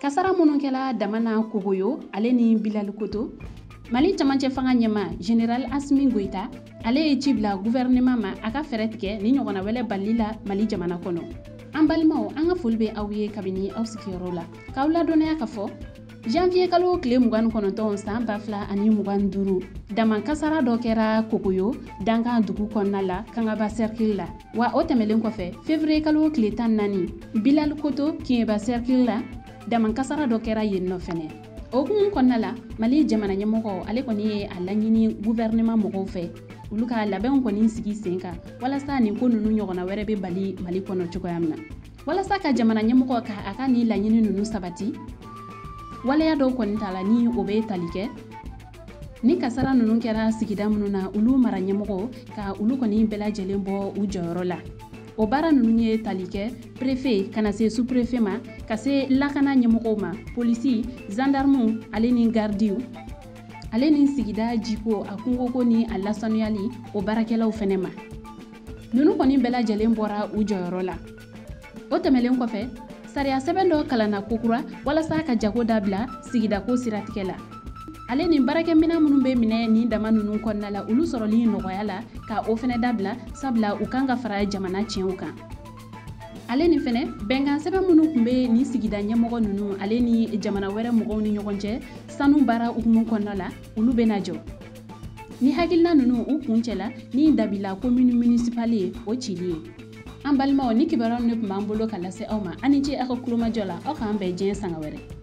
Kasara minnu kɛla dama na Kogoyo ale ni Bilalikoto, Mali camancɛ fanga ɲɛma Général Assimi Goïta ale ye ci bila gouvernement ma a ka fɛɛrɛ tigɛ ni ɲɔgɔnna wɛlɛ balili la Mali jamana kɔnɔ. An balimaw, an ka foli bɛ aw ye kabini aw sigiyɔrɔ la k'aw ladɔnniya ka fɔ janvier kalo tile 29 san 2025, dama kasara dɔ kɛra Kogoyo dankan dugu kɔnɔna la Kangaba cercle la. Wa o tɛmɛlen kɔfɛ, février kalo tile 14, Bilalikoto Kiɲɛba cercle la, dama kasara dɔ kɛra yen nɔ fɛnɛ. O hukumu kɔnɔna la, Mali jamana ɲɛmɔgɔ ale kɔni ye a laɲini gouvernement mɔgɔw fɛ olu ka labɛnw kɔni sigi sen kan walasa nin ko ninnu ɲɔgɔnna wɛrɛ bɛ bali Mali kɔnɔ cogoya min na. Walasa ka jamana ɲɛmɔgɔ ka a ka nin laɲini ninnu sabati, waleya dɔw kɔni t'a la ni o bɛ tali kɛ ni kasara ninnu kɛra sigida minnu na, olu mara ɲɛmɔgɔ ka olu kɔni bɛɛ lajɛlen bɔ u jɔyɔrɔ la. O baara ninnu ye tali kɛ préfet ka na se sous-préfet ma, ka se lakana ɲɛmɔgɔw ma, polisi, gendarmew ale ni gardiw, ale ni sigida jiko a kungoko ni a lasanuyali o baarakɛlaw fɛnɛ ma. Ninnu kɔni bɛɛ lajɛlen bɔra u jɔyɔrɔ la. O tɛmɛlen kɔfɛ, sariya sɛbɛn dɔ kalanna kokura walasa ka jago dabila sigidako siratigɛ la, ale ni baarakɛminɛn minnu bɛ minɛ nin dama ninnu kɔnɔna la, olu sɔrɔli nɔgɔya la ka o fɛnɛ dabila, sabula u kan ka fara jamana tiɲɛw kan. Ale ni fɛnɛ bɛnkan sɛbɛn minnu tun bɛ nin sigida ɲɛmɔgɔ ninnu ale ni jamana wɛrɛ mɔgɔw ni ɲɔgɔn cɛ sanu baara hukumu kɔnɔna la, olu bɛna jɔ. Ni hakilina ninnu u kun cɛla ni dabila commune municipale ye o cili ye. An balimaw, ni kibaruya ne tun b'an bolo ka lase aw ma. Aw ni ce aw ka kulomajɔ la. Aw k'an bɛn diɲɛ sanga wɛrɛ.